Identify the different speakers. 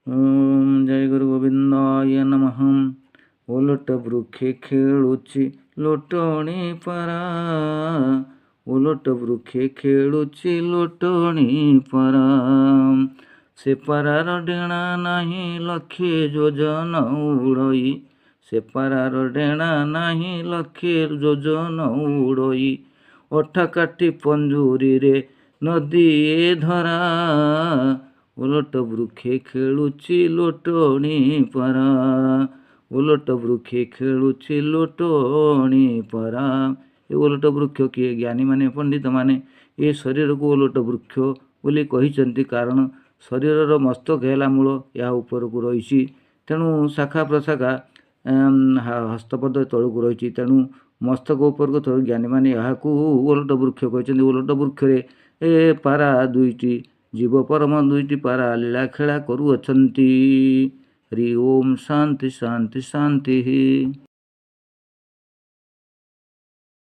Speaker 1: ଓଁ ଜୟ ଗୁରୁ ଗୋବିନ୍ଦାୟ ନମଃ। ଓଲଟ ବୃକ୍ଷେ ଖେଳୁଛି ଲୋଟଣୀ ପାରା, ଓଲଟ ବୃକ୍ଷେ ଖେଳୁଛି ଲୋଟଣୀ ପାରା। ସେ ପାରାର ଡେଣା ନାହିଁ ଲକ୍ଷେ ଯୋଜନ ଉଡ଼ଇ, ସେ ପାରାର ଡେଣା ନାହିଁ ଲକ୍ଷେ ଯୋଜନ ଉଡ଼ଇ। ଅଠା କାଠି ପଞ୍ଜୁରୀରେ ନଦୀଏ ଧରା, ଓଲଟ ବୃକ୍ଷେ ଖେଳୁଛି ଲୋଟଣୀ ପାରା, ଓଲଟ ବୃକ୍ଷେ ଖେଳୁଛି ଲୋଟଣୀ ପାରା। ଏ ଓଲଟ ବୃକ୍ଷ କିଏ? ଜ୍ଞାନୀମାନେ, ପଣ୍ଡିତମାନେ ଏ ଶରୀରକୁ ଓଲଟ ବୃକ୍ଷ ବୋଲି କହିଛନ୍ତି, କାରଣ ଶରୀରର ମସ୍ତକ ହେଲା ମୂଳ, ଏହା ଉପରକୁ ରହିଛି, ତେଣୁ ଶାଖା ପ୍ରଶାଖା ହସ୍ତପଦ ତଳକୁ ରହିଛି। ତେଣୁ ମସ୍ତକ ଉପରକୁ, ଜ୍ଞାନୀମାନେ ଏହାକୁ ଓଲଟ ବୃକ୍ଷ କହିଛନ୍ତି। ଓଲଟ ବୃକ୍ଷରେ ଏ ପାରା ଦୁଇଟି, ଜୀବ ପରମ ଦୁଇଟି ପାରା ଲୀଳା ଖେଳା କରୁଅଛନ୍ତି। ହରି ଓମ୍ ଶାନ୍ତି ଶାନ୍ତି ଶାନ୍ତି।